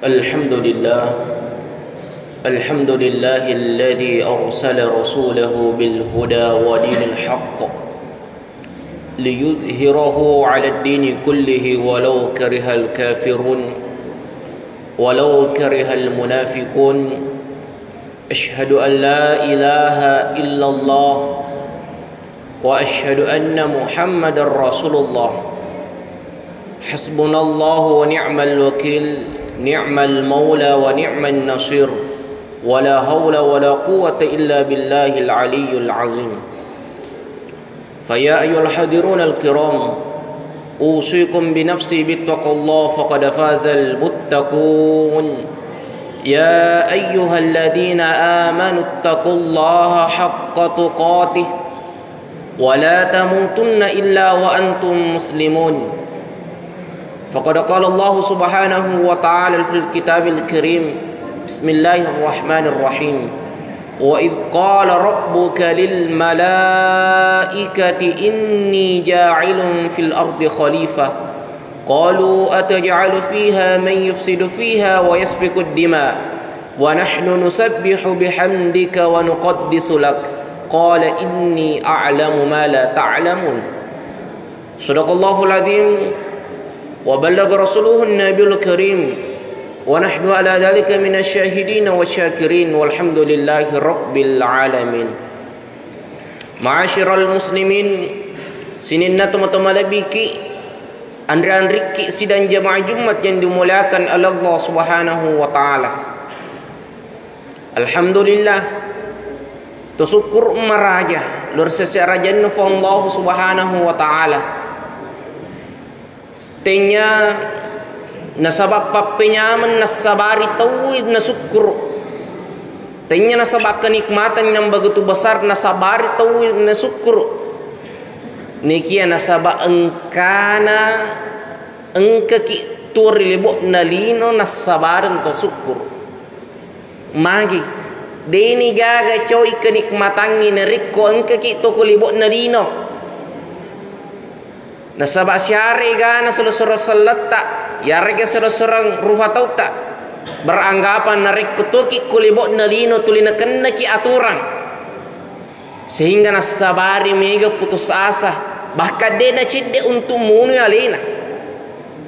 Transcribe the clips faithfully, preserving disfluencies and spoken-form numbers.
الحمد لله. الحمد لله الذي أرسل رسوله بالهدى ودين الحق ليظهره على الدين كله ولو كره الكافرون، ولو كره المنافقون. أشهد أن لا إله إلا الله وأشهد أن محمدا رسول الله. حسبنا الله ونعم الوكيل، نعم المولى ونعم النصير، ولا حول ولا قوة إلا بالله العلي العظيم. فيا أيها الحاضرون الكرام، أوصيكم بنفسي بتقوى الله، فقد فاز المتقون. يا أيها الذين آمنوا اتقوا الله حق تقاته ولا تموتن إلا وأنتم مسلمون. فقد قال الله سبحانه وتعالى في الكتاب الكريم: بسم الله الرحمن الرحيم. وإذ قال ربك للملائكة إني جاعل في الأرض خليفة. قالوا أتجعل فيها من يفسد فيها ويسفك الدماء ونحن نسبح بحمدك ونقدس لك. قال إني أعلم ما لا تعلمون. صدق الله العظيم وبلغ رسوله النبي الكريم ونحن على ذلك من الشاهدين والشاكرين والحمد لله رب العالمين. Ma'asyiral muslimin, sininna tomatoa malebbiki, anri-anrikki sidang jamaah Jumat yang dimuliakan oleh Allah Subhanahu wa Ta'ala. Alhamdulillah, to sukkuru maraja, lur sese rajanna Puang Allah Subhanahu wa Ta'ala. Tennia nasaba pappenyameng nassabari tauwi nasukkuru. Tennia nasaba kenikmatan yang begitu besar nasabari tauwi nasukkuru. Nikia nasaba engkana, engkaki tuo ri lebo'na lino nassabareng to sukkuru. Magi, deni gaga coi kenikmatangngi narekko engkaki to ko lebo'na lino. Nasaba siare egana sero-sero selletta, yarega sero-sero rufa tauta, beranggapan narekko toki ko lebo'na lino tuli nakennaki aturang, sehingga nassabari mega putus asa, bahkan de nacedde untuk munui alena.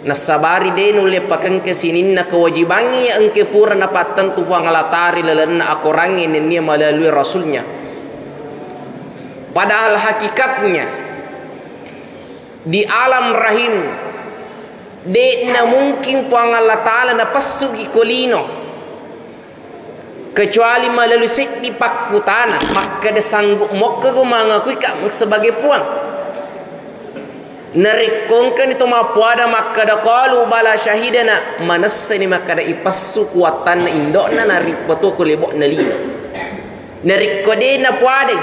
Nassabari de nulle pakengke sininna kewajibangnge iya engke pura napattentu Puang Allah Ta'ala ri lalenna akorangnge nennia melalui Rasulnya. Padahal hakikatnya, di alam rahim, de'na mungkin Puang Allah Ta'ala napessuki ko lino, kecuali melalui seddi pakkutana, makkeda, "Sanggup mokkago mangakuika sebagai Puang?" Narekko engkani to mappoada makkeda, "Qalu bala syahidana," manessani makkeda ipessu kuattanna indo'na narippa to ko lebo'na lino. Narekko de napoadai,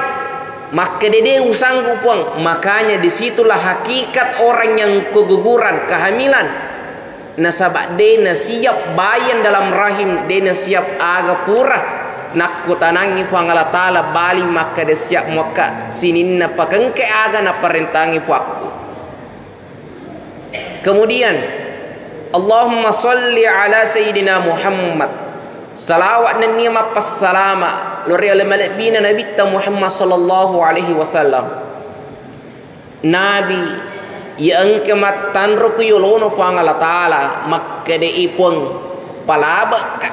makkeda, "De usanggup, Puang." Makanya disitulah hakikat orang yang keguguran, kehamilan. Nasaba de nasiap bayang dalam rahim, de nasiap aga pura nakkutanangi Puang Allah Ta'ala, bali makkeda siap mokka sininna pakengke aga naparentangi Puakku. Kemudian, Allahumma salli ala Sayyidina Muhammad. Salawat nennia mappassalama lao ri ale malebbina Nabitta Muhammad sallallahu alaihi wasallam. Nabi, iya engka mattanro ku yolono Puang Allah Ta'ala, makkeda, "E Puang, palabekka."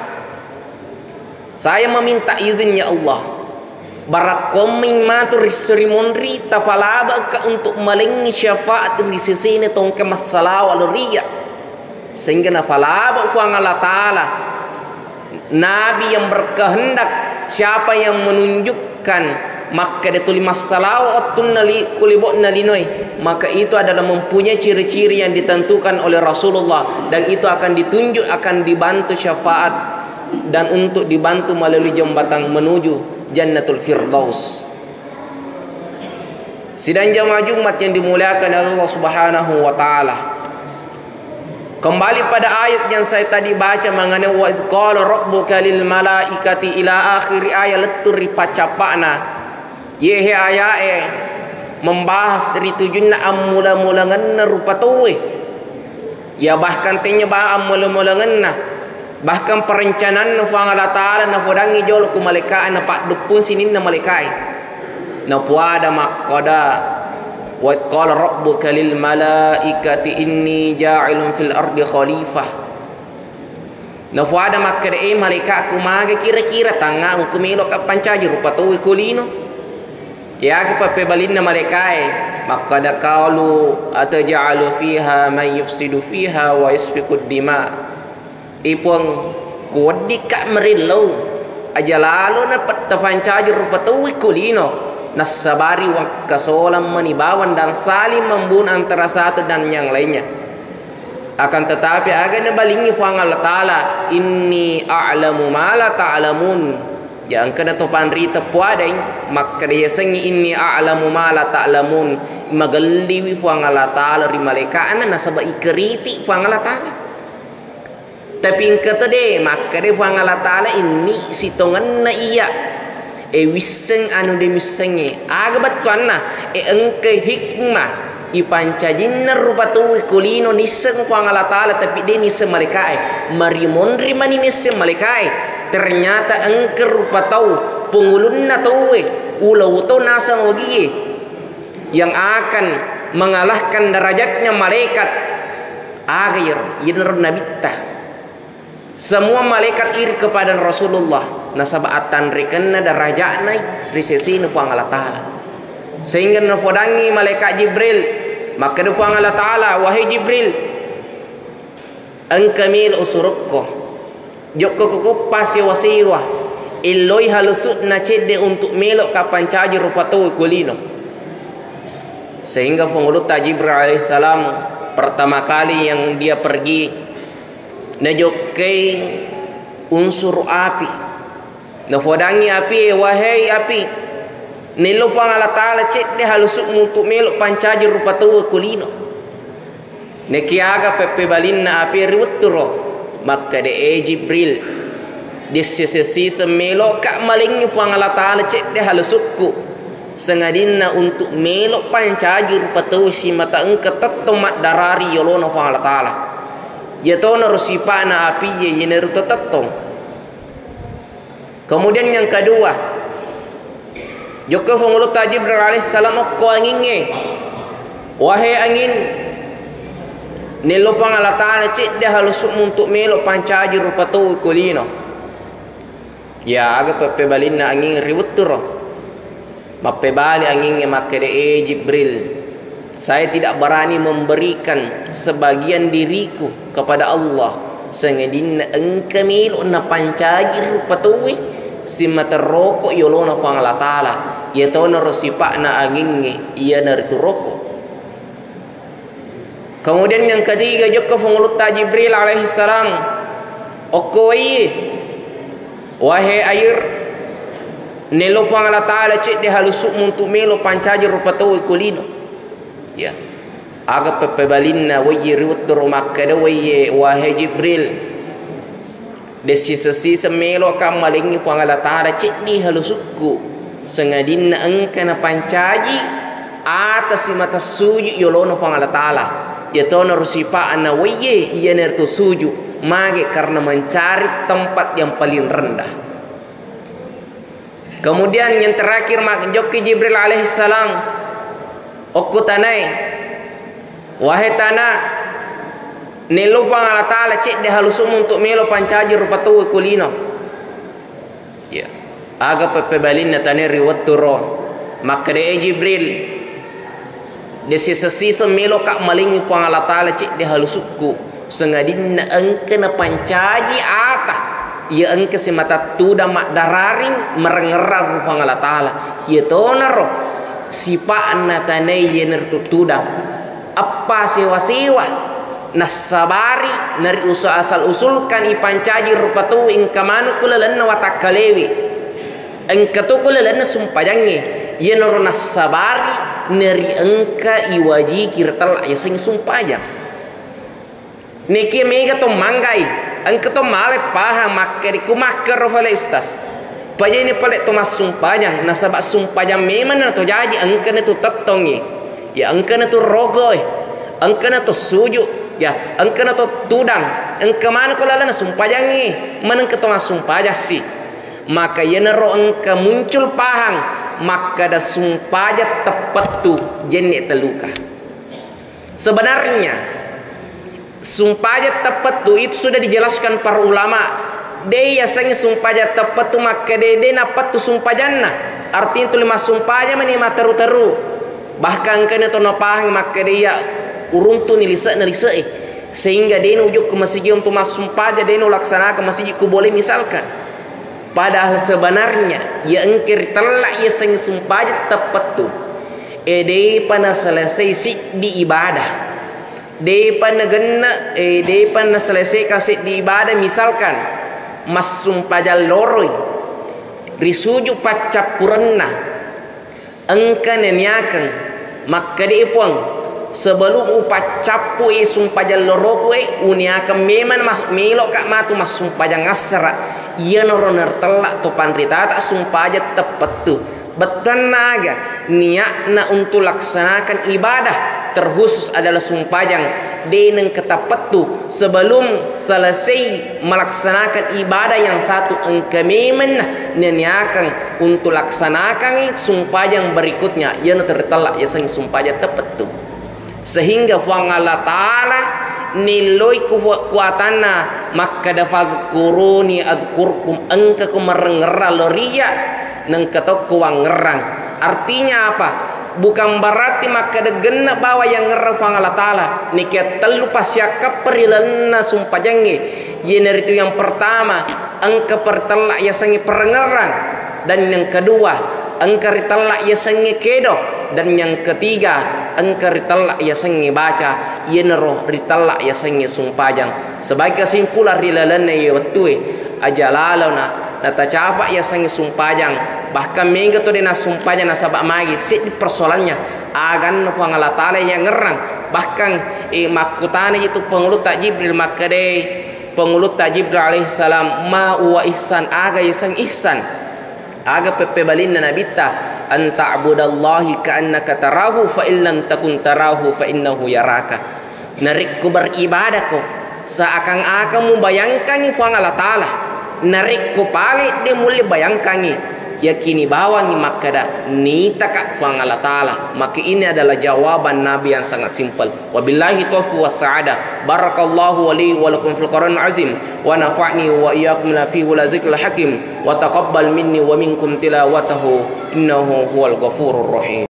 Saya meminta izin, ya Allah. Barakkomming matu ri esso ri monri, tapalabekka untuk malengngi syafaat ri sesena tongke massalawa lao ri iyya. Sehingga napalabek Puang Allah Ta'ala. Nabi yang berkehendak, siapa yang menunjukkan makkeda tuli massalawa wettunna li-, ku lebo'na linoe, maka itu adalah mempunyai ciri-ciri yang ditentukan oleh Rasulullah, dan itu akan ditunjuk, akan dibantu syafaat dan untuk dibantu melalui jembatan menuju Jannatul Firdaus. Sidang jamaah Jumat yang dimuliakan Allah Subhanahu wa Ta'ala. Kembali pada ayat yang saya tadi baca mengenai "Wa idz qala rabbuka lil malaikati" ila akhir ayat, lettu ri paccappa'na. Yehe ayae membahas ri tujunna ammula-mulangenna rupa tauwe. Ya, bahkan tennia ba ammula-mulangenna. Bahkan perencananna Puang Allah Ta'ala napodangngi jolo ku malaika'e, napadduppung sininna malaika'e. Napuada makkada, "Wa idh qala rabbuka lil malaikati inni ja'ilun fil ardi khalifah." Napuada makkada, "E malaika'ku, maga kira-kira tangnga'mu ku meloka pancaji rupa tauwe ku lino?" Yaga pappebalinna malaika'e, makkada, "Qalu ataj'alu fiha man yufsidu fiha wa yasfikud dima." "E Puang, kuweddikka merillau, aja lalo napet-, tapancaji rupa tauwe ku lino, nassabari wakkasolang mani bawang dan saling membunuh antara satu dan yang lainnya." Akan tetapi, aga nabalingngi Puang Allah Ta'ala, "Inni a'lamu ma la ta'lamun." Ya, engkana to panrita puadai, makkada yasengngi, "Inni a'lamu ma la ta'lamun." Magelliwi Puang Allah Ta'ala ri malaika'na, nasaba ikeriti Puang Allah Ta'ala. Tapi engka to de, makkada Puang Allah Ta'ala, "Inni sitongenna iya, e, wisseng anu de missengnge." Aga bettuanna? E, engka hikmah ipancajinna rupa tauwe ku lino nisseng Puang Allah Ta'ala, tapi de nisseng malaika'e. Marimonri mani nisseng malaika'e. Ternyata engka rupa tau, pengulunna tauwe, ulau tau naseng ogie, yang akan mengalahkan derajatnya malaikat. Aga iyaro? Iyanaro nabitta. Semua malaikat iri kepada Rasulullah, nasaba attanrikenna derajatna ri sesena Puang Allah Ta'ala. Sehingga napodangngi malaikat Jibril, makkada Puang Allah Ta'ala, "Wahai Jibril, engka melo usurukko. Jokka ko koppa sewa-sewa, illoi halusu'na cedde untuk melo kappancaji rupa tau ku lino." Sehingga Pengulutta Jibril alaihissalam pertama kali yang dia pergi, najokkai unsur api. Napodangngi api, "Wahai api, nello Puang Allah Ta'ala cedde halusu'mu untuk melo pancaji rupa tau ku lino." Nekiaga peppebalinna api ri wetturo? Makkeda, "E Jibril, dessiseng-siseng meloka malengngi Puang Allah Ta'ala cedde halusukku, sangadinna untuk melo pancaji rupa tau simata engka tettong maddarari yolona Puang Allah Ta'ala. Iyatonaro sipa'na apiye, iyanaritu tettong." Kemudian yang kedua, jokka Pengulutta Jibril alaihissalam okko angingnge, "Wahai angin, nello Puang Allah Ta'ala cedde halusukmu untuk melo pancaji rupa tau ku lino." Ya, aga peppebalinna anging ri wetturo? Mappebali angingnge makkeda, "E Jibril, saya tidak berani memberikan sebagian diriku kepada Allah, sangadinna engka melo napancaji rupa tauwe simata roko yolona Puang Allah Ta'ala, iyatonaro sipa'na angingnge, iyanaritu roko." Kemudian yang ketiga, jokka Pengulutta Jibril alaihissalam, okko waiye, "Wahai air, nello Puang Allah Ta'ala cedde halusukmu untuk melo pancaji rupa tau ku lino." Ya. Aga peppebalinna waiye ri wetturo? Makkeda waiye, "Wahai Jibril, dessiseng-siseng meloka malengngi Puang Allah Ta'ala cedde halusukku, sangadinna engka napancaji ata simata suju yolona Puang Allah Ta'ala, iyatonaro sipa'na waiye, iyanaritu suju, mage karena mencari tempat yang paling rendah." Kemudian yang terakhir, mak-, jokki Jibril alaihissalam okko tanae, "Wahai tana, nello Puang Allah Ta'ala cedde halusukmu untuk melo pancaji rupa tau ku lino." Ya. Aga peppebalinna tanae ri wetturo? Makkeda, "E Jibril, dessiseng-siseng meloka malengngi Puang Allah Ta'ala cedde halusukku, sangadinna engka napancaji ata iya engka simata tudang maddararing marengngerang ri Puang Allah Ta'ala, iyatonaro sipa'na tanae, iyanaritu tudang." Eppa sewa-sewa, nassabari nari usul, asal usulkan ipancaji rupa tau engka manuk ku lalenna watakkalewe, engka to ku lalenna sumpajangnge, iyanaro nassabari nari engka iwajiki ri tella yasengnge sumpajang. Nekia mega to manggai, engka to male pahang makkeda ku makkero fale, Ustaz. Pajani pale to massumpajang, nasaba sumpajang memang na to jaji, engkana tu tettongngi, ya engkana tu rogoe, engkana to suju, ya engkana to tudang, Engka maneng ko lalenna sumpajangnge, manengka to massumpajassi. Maka iyanaro engka muncul pahang makkada sumpajang teppettu jenne telluka. Sebenarnya, sumpajang teppettu itu sudah dijelaskan para ulama. De yasengnge sumpajang teppettu makkada de napettu sumpajanna. Artinya tuli massumpajang mani matteru-teru. Bahkan engkana to napahang makkada iya uruntu ni lise'na lise'e. Sehingga de nujuk ke masigi untuk massumpajang, de nulaksanakan masigi ku boleh misalkan. Padahal sebenarnya, iya engka ritella yasengnge sumpajang teppettu, e, depa naselesai siddi ibadah. Depa nagenna, e, depa naselesaikan siddi ibadah, misalkan massumpajang loroi, risuju paccappurenna, engka naniakeng makkeda, "E Puang, sebelum upaccappu e sumpajang loroku e, uniakeng memang mah-, meloka matu massumpajang assara." Iyanaro naritella to panritata sumpajang teppettu. Bettuanna aga niatna untuk laksanakan ibadah, terkhusus adalah sumpajang, de nengka teppettu sebelum selesai melaksanakan ibadah yang satu engka memeng naniakeng untuk laksanakan sumpajang berikutnya, iyanatu ritella yasengnge sumpajang teppettu. Sehingga Puang Allah Ta'ala nelloi ku-, kuatanna makkeda, "Fazkuruni adzkurkum," engka ko marengngerang lo ria, nengka tokko wangngerang. Artinya apa? Bukan berarti makkeda genna bawa yangngerang Puang Allah Ta'ala. Nikia tellu pasiakkappa ri lalenna sumpajangnge. Iyanaritu yang pertama, engka paritella yasengnge parengngerang. Dan yang kedua, engka ritella yasengnge kedo. Dan yang ketiga, engka ritella yasengnge baca. Iyanaro ritella yasengnge sumpajang. Sebagai kesimpulan ri lalenna iye wettue, aja lalona natacapa yasengnge sumpajang. Bahkan mega to de nassumpajang nasaba magi seddi persoalannya. Aganna Puang Allah Ta'ala yangngerang. Bahkan, e, makkutana itu Pangulutta Jibril makkedai Pangulutta Jibril alaihissalam, "Ma uwa ihsan, aga yaseng ihsan?" Aga peppebalinna Nabitta, "An ta'budallahi ka'annaka tarahu, fa in lam takun tarahu, fa innahu yaraka." Narekko beribadako seakan-akan mubayangkangngi Puang Allah Ta'ala, narekko pale de mulle bayangkangngi, yakini bawangngi makkeda nitaka Puang Allah Ta'ala. Maka ini adalah jawaban Nabi yang sangat simpel. Wabillahi taufiq was sa'adah. Barakallahu wa li wa lakum fil Qur'anil azim, wa nafa'ni wa iyyakum bima fihi minal zikril hakim, wa taqabbal minni wa minkum tilawatahu, innahu huwal ghafurur rahim.